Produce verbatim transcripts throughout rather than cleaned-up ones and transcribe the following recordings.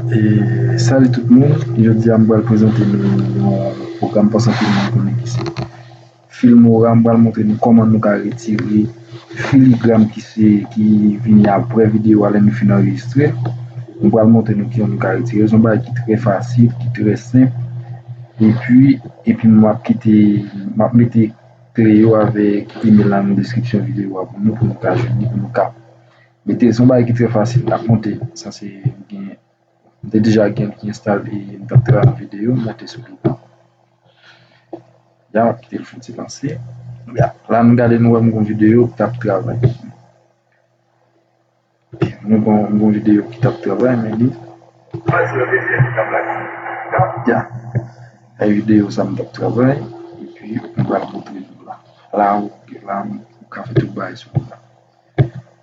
E, salut tout moun, jodi a m pral prezante nou yon pwogram, m panse anpil moun konnen ki se Filmora. M pral montre nou kòman nou ka retire filigram ki se, ki vini apre videyo a lè nou fin anrejistre. M pral montre nou kijan nou ka retire. Se yon bagay ki trè fasil, ki trè senp. Epi, epi m ap kite, m ap mete kle yo avèk email la nan deskripsyon videyo a pou nou, pou nou ka jwenn li, pou nou ka mete. Se yon bagay ki trè fasil, n ap monte. Sa se, m gen, m te deja gen l ki enstale, e m t ap travay yon videyo, m monte sou li. Ya, m ap kite l fouti lanse. Ya, la nou gade, nou wè m gon videyo k t ap travay. Nou gon, gon videyo ki t ap travay, men li. Ya. E videyo sa m t ap travay, epi m pral montre nou la. La, ou, la, ou ka fè tout bagay sou li la.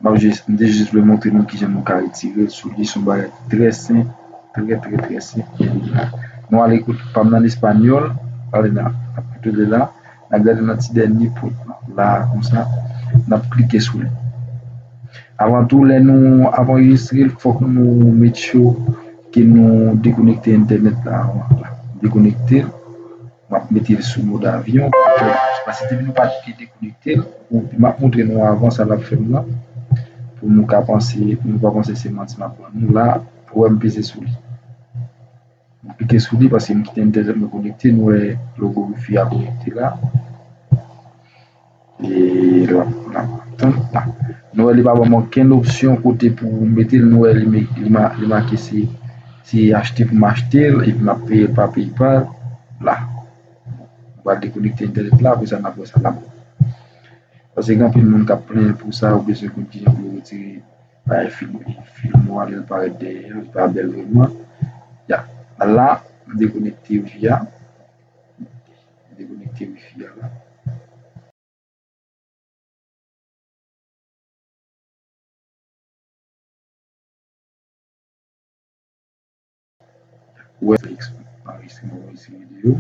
M ap jis, m te jis vle montre nou kijan nou ka retire l sou li, se yon bagay ki trè senp, trè, trè, trè senp. Nou ale kote pa m nan espanyòl, ale nan, n ap kote l la. N ap gade nan ti dènye pwen la, konsa, n ap klike sou li. Avan tou, lè nou ap anrejistre l, fòk nou make sure ke nou dekonekte entènèt la avan. La, dekonekte l, m ap mete l sou mòd avyon, paske depi nou pa dekonekte l, ou, m ap montre nou avan sa l ap fè m nan, pou nou ka panse, pou nou pa panse se manti m ap ban nou la, pou wè m peze sou li. M klike sou li paske m kite entènèt mwen konekte. Nou wè logo wifi a konekte la. E la, la, tann la. Nou wè li pa ban m okenn opsyon kote pou mete l. Nou wè li, me- li, ma- li make se, se achte pou m achte l, epi m ap peye l pa PayPal. La. M pral dekonekte entènèt la, apre sa n ap wè sa n ap. Paske gen anpil moun k ap plenyen pou sa, ou bezwen konn kijan pou yo retire bagay fil, fil nwa lè l parèt dèyè, li pa bèl vrèman. Ya, la, m dekonekte wifi a. M dekonekte wifi a la. Ou wè, anrejistre, anrejistre videyo.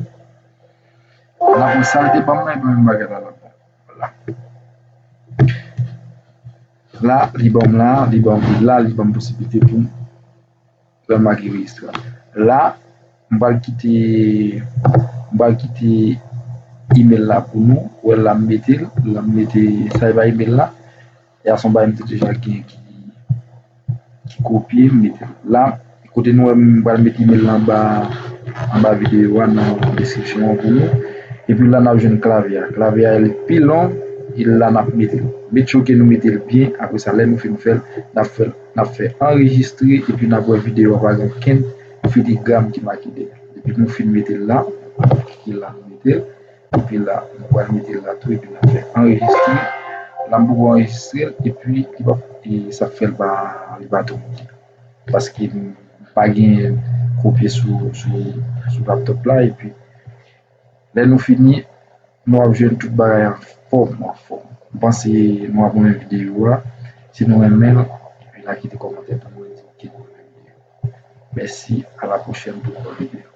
La, pou sa l te ban m nan, e pa menm bagay la, la. La, li ban m la, li ban m la, li ban m posiblite pou m pral make rejistre. La, m pral kite, m pral kite email la pou nou. Ou wè la, m mete l, la, m mete sa e pa email la. E a se yon bagay m te deja gen ki, ki kopye, m mete l la. Kote nou wè m pral mete email la anba, anba videyo a, nan deskripsyon an pou nou. Epi la, n ap jwenn klavye a. Klavye a, li pi long, e la, n ap mete l. Make sure ke nou mete l byen. Apre sa, lè nou fin fè l, n ap fè l, n ap fè anrejistre, epi n ap wè videyo a pa gen okenn filigram ki make dèyè. Depi nou fin mete l la, ki la nou mete l. Epi la, nou pral mete l la tou, epi n ap fè anrejistre. La, m poko anrejistre l, epi li pa, e sa k fè l pa, li pa tou monte. Paske m pa gen kopye sou, sou, sou laptop la, epi lè nou fini, nou ap jwenn tout bagay anfòm, anfòm. M panse nou ap renmen videyo a. Si nou renmen l, epi la kite kòmantè pou mwen di ke nou renmen videyo a. Mèsi, a la pwochèn pou yon lòt videyo.